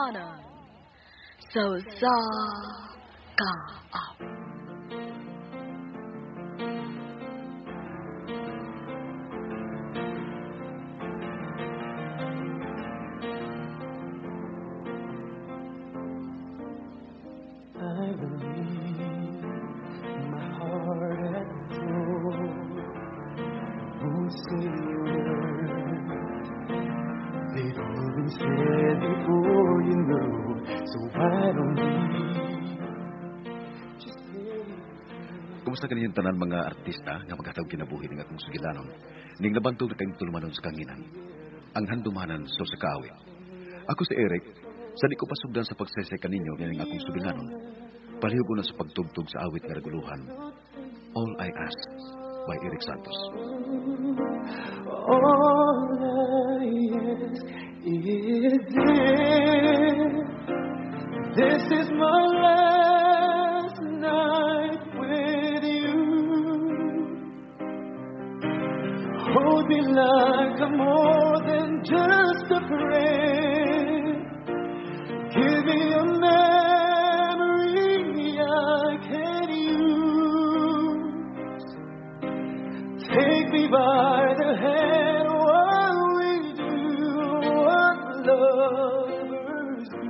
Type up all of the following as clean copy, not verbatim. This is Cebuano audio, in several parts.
Handumanan sa usa ka awit. I believe my heart and soul won't say a word. They've all been said before, you know. So why don't we just play? Kumusta kaninyong tanan mga artista nga maghatag kinabuhi ning akong sugilanon? Ning nabantog na kayong tulumanon sa kanginan. Ang handumanan sa usa ka awit. Ako si Eric, sa di ko pasugdan sa pagsaysay kaninyo ning akong sugilanon. Palihog na sa pagtugtog sa awit nga reguluhan. All I Ask by Erik Santos. All I ask is this. This is my last night with you. Hold me like I'm more than just a friend. Give me a memory I can use. Take me by the hand while we do what lovers do.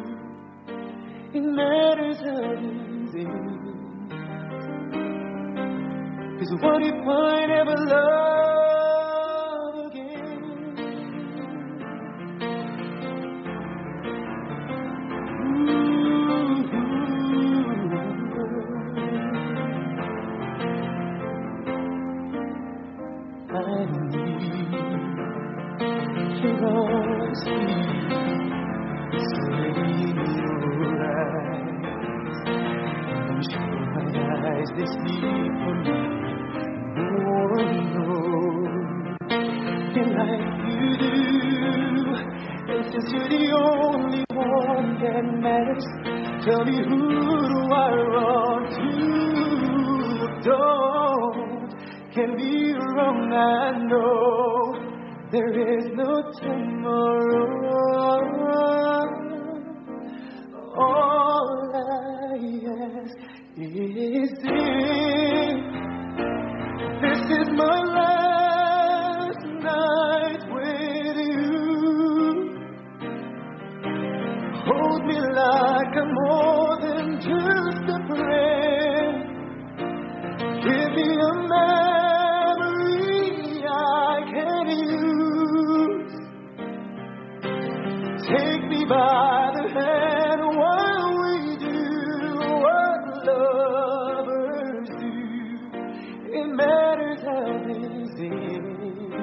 It matters how this ends. 'Cause what if I never love again? I need your honesty, steady in your eyes. I'm sure my eyes, they sleep for me. No one knows me like you do. And since you're the only one that matters, tell me, who do I run to? Don't can be wrong, I know there is no tomorrow. All I ask is this. This is my last night with you. Hold me like I'm more than just a friend. Give me a memory I can use. Take me by the hand while we do what lovers do. It matters how this ends.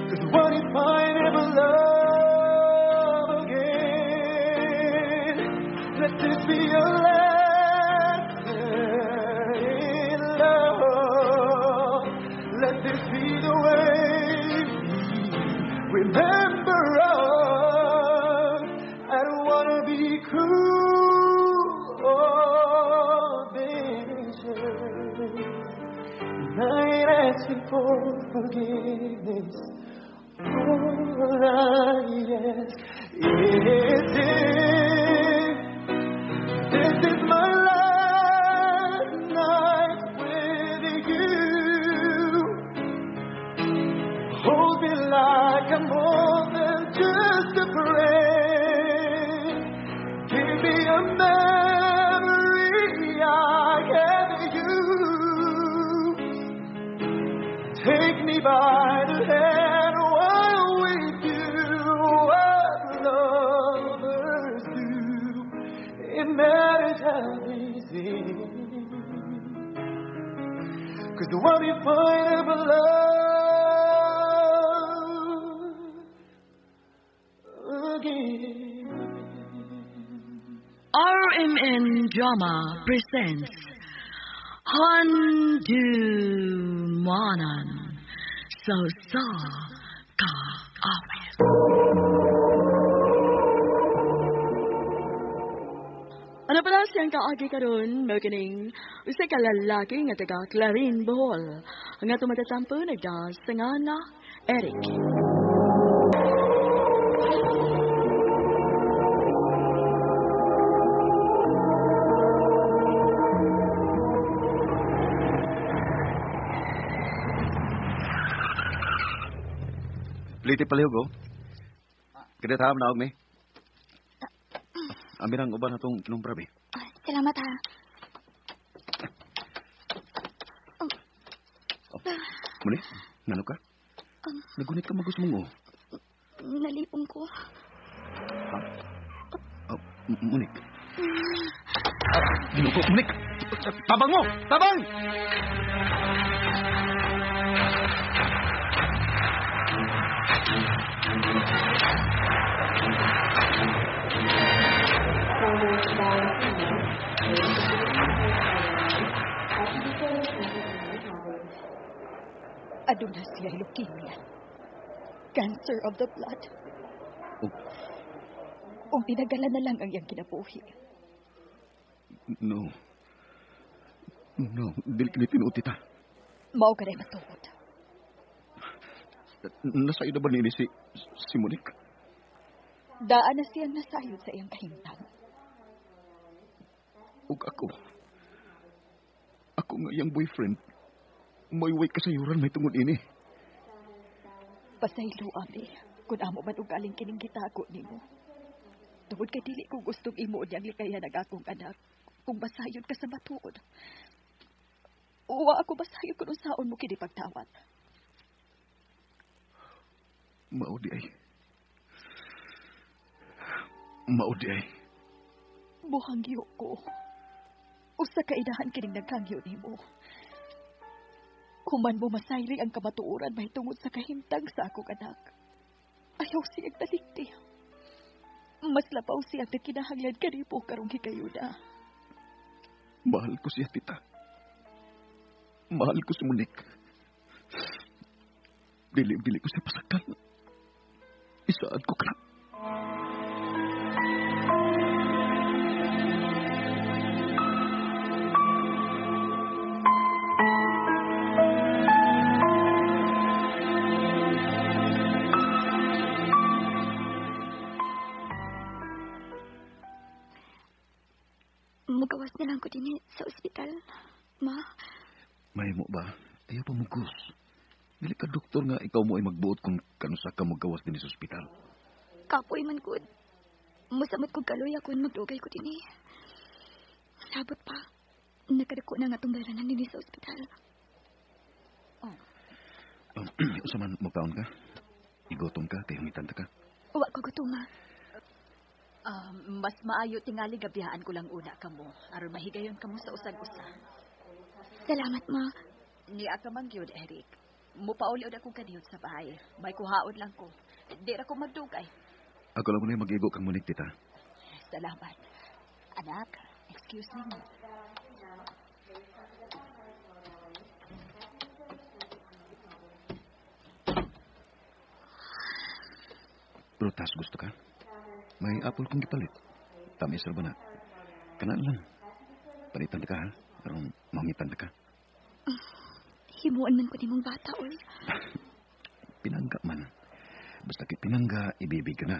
'Cause what if I never love again? Let this be a lesson in love. Let this be the way we remember us. I don't wanna be cruel or vicious. I ain't asking for forgiveness. All I ask is this. This is my last night with you. Hold me like I'm more than just a friend. Give me a memory I can use. Take me by the hand while we do what lovers do. It matters how this ends. 'Cause what if I never love again? RMN Drama presents Handumanan sa usa ka awit. Ano pala siyang kaagi karon mao kining usa ka lalaki nga taga Clarin, Bohol. Ang atong matatampo nagda sa nga Eric. Liti palihog, oh. Kada taham na, og mi. Amirang uban na itong kinumbra, be. Salamat, ha. Oh. Muli, ngano ka? Nagunit ka magus mong, oh. Nalipong ko. Ha? Oh, Munik. Ginuko, Munik! Tabang mo! Tabang! Aduna siya leukemia. Cancer of the blood. Oh. Ug tinagala na lang ang iyang kinabuhi. No. No, dili kini tinuod, tita. Mao ka na matuod. Nasa iyo na ba niini si Monique? Daan na siyang nasayod sa iyang kahimtang. Ug ako. Ako nga iyang boyfriend. May way kasayuran may tungod ini. Pasaylo, abi. Kung amo man ugaling kining gitago nimo. Tungod kay dili ko gustong imo niyang likayan ang akong anak. Kung basayod ka sa matuod. Uwa ako basayod kung unsaon mo kini pagtawat. Mao di ay. Mao di ay. Buhangyo ko. Usa ka inahan kining nagkangyo nimo. Human mo masayri ang kamatuoran mahitungod sa kahimtang sa akong anak. Ayaw siyang talikti. Mas lapaw siyang nagkinahanglan kanipo karong higayuna. Mahal ko siya, tita. Mahal ko si Monique. Dili-dili ko siya pasaktan. Isaad ko ka. Mugawas na lang ko din sa ospital, ma. May mo ba? Ayaw pa mugus. Dili ka doktor nga ikaw mo ay magbuot kung kanusa ka magawas din sa ospital. Kapoy man gud. Musamot kog kaluya kung magdugay ko din. Sabot pa. Nakadako na nga itong bayranan din sa ospital. Oh. Usa man magkaon ka? Igutom ka? Kay hungitan ta ka? Wa ko gutuma. Mas maayo tingali gabiyaan ko lang una kamo aron mahigayon kamo sa usag-usa. Salamat, ma. Niya ka man gyud, Eric. Mupauli ud akong kaniyot sa bahay. May kuhaon lang ko. Di ra ko magdugay. Ako lang muna mag-igo kang Monique, tita. Salamat. Anak, excuse me. Prutas gusto ka? May apple kong gipalit. Tamis ra ba na? Kanaan lang. Palitan ka, ha? Aron mangitan ka. Himuan man ko nimong bata, oy. Pinangga man. Basta kay pinangga, ibibig ka na.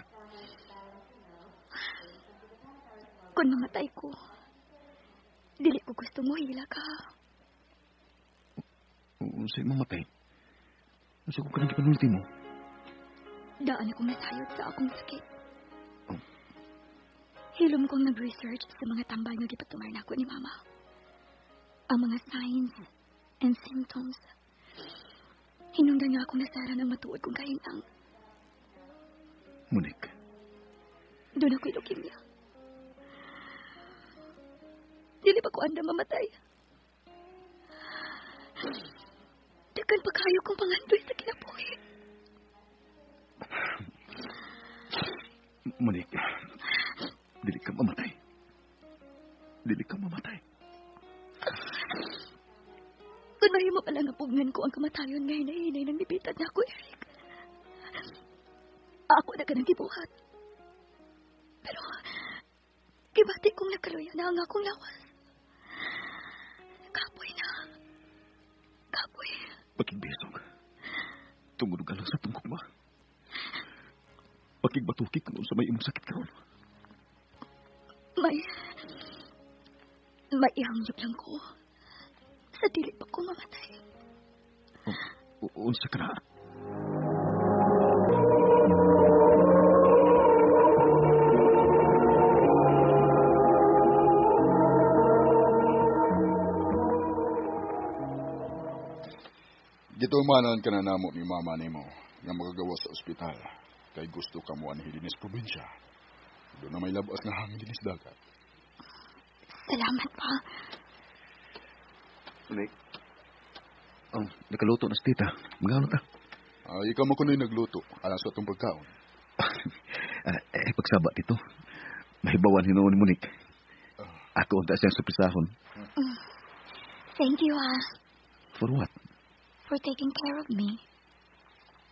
Kung mamatay ko, dili ko gusto mo hila ka. Unsay mamatay? Unsa ko kanang gipanulti mo? Daan akong nasayod sa akong sakit. Oh. Hilom kong nag-research sa mga tambal nga gipatumar nako ni Mama. Ang mga signs and symptoms. Hinungdan nga akong nasaran ang matuod kong kahintang. Monique. Doon ako'y leukemia. Dili pa ko andam mamatay. Dagan pa kayo kong pangandoy sa kinabuhi. Monique, dili ka mamatay. Dili ka mamatay. Kung mahimo pa lang ang pugnan ko ang kamatayon ngayon na hinay ng nibitan na ako, Eric. Ako na ka ng gibuhat. Pero, gibati kong nakaluya na ang akong lawas. Kapoy na. Kapoy. Pakigbisog. Tungod ka lang sa tungkog ma. Pakigbatuki kung sa may imong sakit karon. May ihangyop lang ko. Sa dili pa ko mamatay. Unsa ka na? Gitumanan ka na namo ni mama nimo nga magagawa sa ospital. Kay gusto ka mo anhi dinis probinsya. Doon na may labas na hangin dinis dagat. Salamat pa. Monique? Oh, nakaluto na si tita. Magano ta? Ay, ikaw mo kuno'y nagluto. Alas sa itong pagkaon. Pagsaba, tito. Mahibawan hinuon ni Monique. Ako unta siyang surprisahon. Thank you, ah. For what? For taking care of me.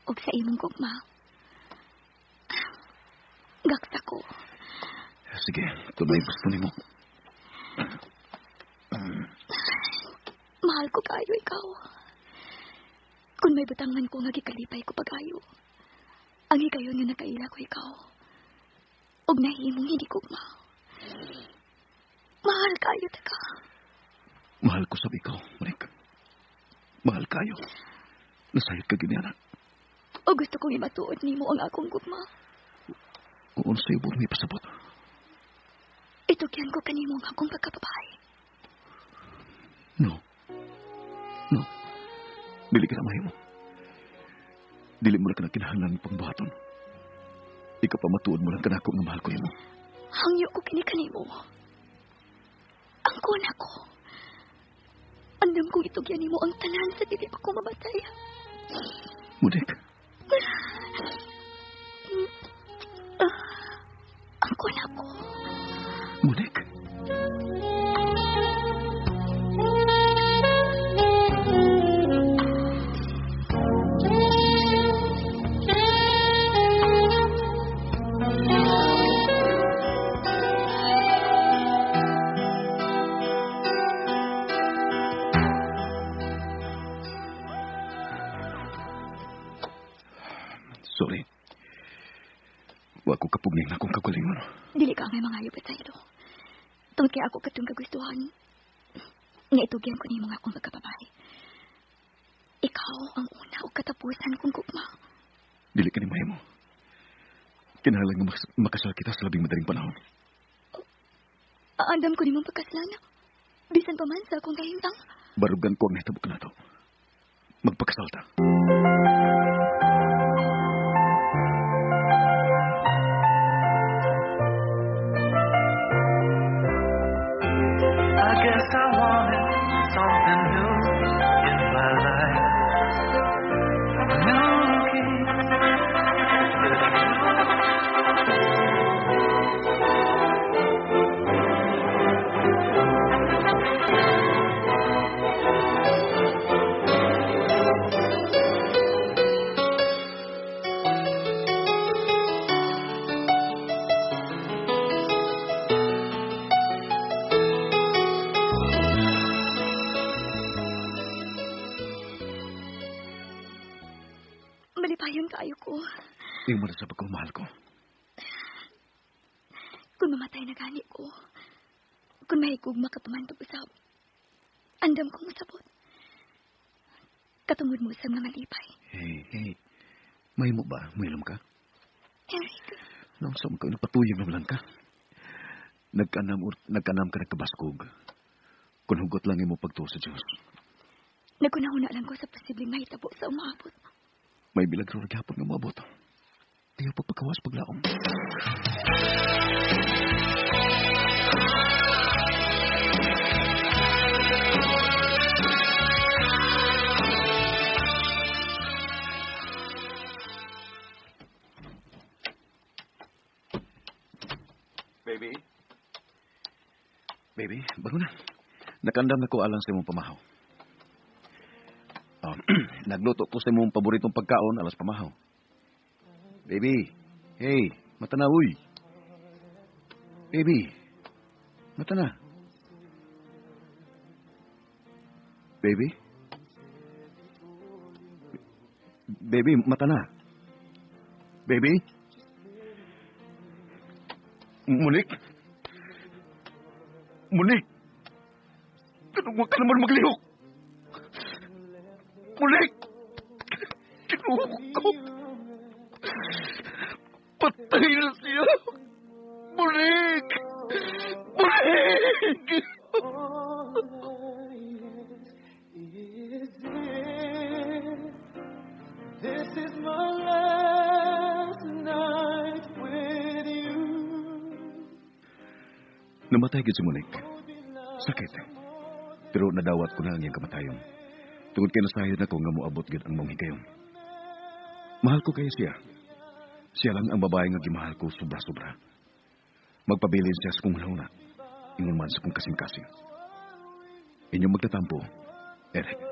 Ug sa imong gugma. Gaksa ko. Sige, kung may gusto nimo. Mahal ko kayo ikaw. Kung may butangan ko nga gikalipay ko pag-ayo. Ang higayon nga nakaila ko ikaw. Ug nahimong hindi gugma. Mahal kayo ta ka. Mahal ko sab ikaw, Monique. Mahal kayo. Nasayod ka giniana. O gusto kong imatuod nimo ang akong gugma. Kung sa'yo buong may pasabot. Itugyan ko kanimo ang akong pagkababae. No. No. Dili ka na mahimo. Dili mo na ka na kinahanglan pang buhaton. Ikaw pa matuod mo lang kanako nga mahal ko imo. Hangyo ko kini kanimo. Ang kuna ko. Andam kong itugyan nimo ang tanan sa dili pa ko mamatay. Monique. Ang kuna ko. Monique. Sorry. Wa ko kapugning na akong kagalingon. Dili ka may mga ayop sa ilo. Tungod kay ako katong kagustuhan. Nga itugyan ko nimo nga akong pagkababae. Ikaw ang una o katapusan kong gugma. Dili ka ni mahimo. Kinahanglan nga makasal kita sa labing madaling panahon. Aandam ko nimong pagkasalana. Bisan pa man sa akong kahimtang. Barugan ko ang nahitabo kanato. Magpakasal ta. I guess I wanted something new in my life. New key. Malipayon kaayo ko. Imo na sa pagkamahal ko. Kung mamatay na gani ko, kung mahigugma ka pa man pag-usab, andam kong masabot. Katungod mo sa mga malipay. Hey, hey. Mahimo ba? Mahilom ka? Eric. Noong sa mga napatuyog na lang ka. Nagkanam ka nagkabaskog. Kung hugot lang imo pagtuo sa Diyos. Nagkunahuna lang ko sa posibleng mahitabo sa umaabot. May bilagro na gyapon nga moabot. Ayaw pagpagawas paglaom. Baby? Baby, bago na. Nakandam na ko alang sa imong pamahaw. Oh, nagluto ko sa imong paboritong pagkaon alas pamahaw. Baby, hey, mata na, uy. Baby, mata na. Baby? Baby, mata na. Baby? Monique? Monique! Ganun ka naman maglihok! Monique! Kinuha ko! Patay na siya! Monique! Monique! All I ask is this. Namatay gid si Monique. Sakit. Pero nadawat ko na ang iyang kamatayon. Tungod kay nasayod na ko nga moabot gid ang maong higayon. Mahal ko kayo siya. Siya lang ang babae nga gimahal ko sobra-sobra. Magpabilin siya sa kong hunahuna. Ingon man sa kong kasing-kasing. Inyong magtatampo, Eric.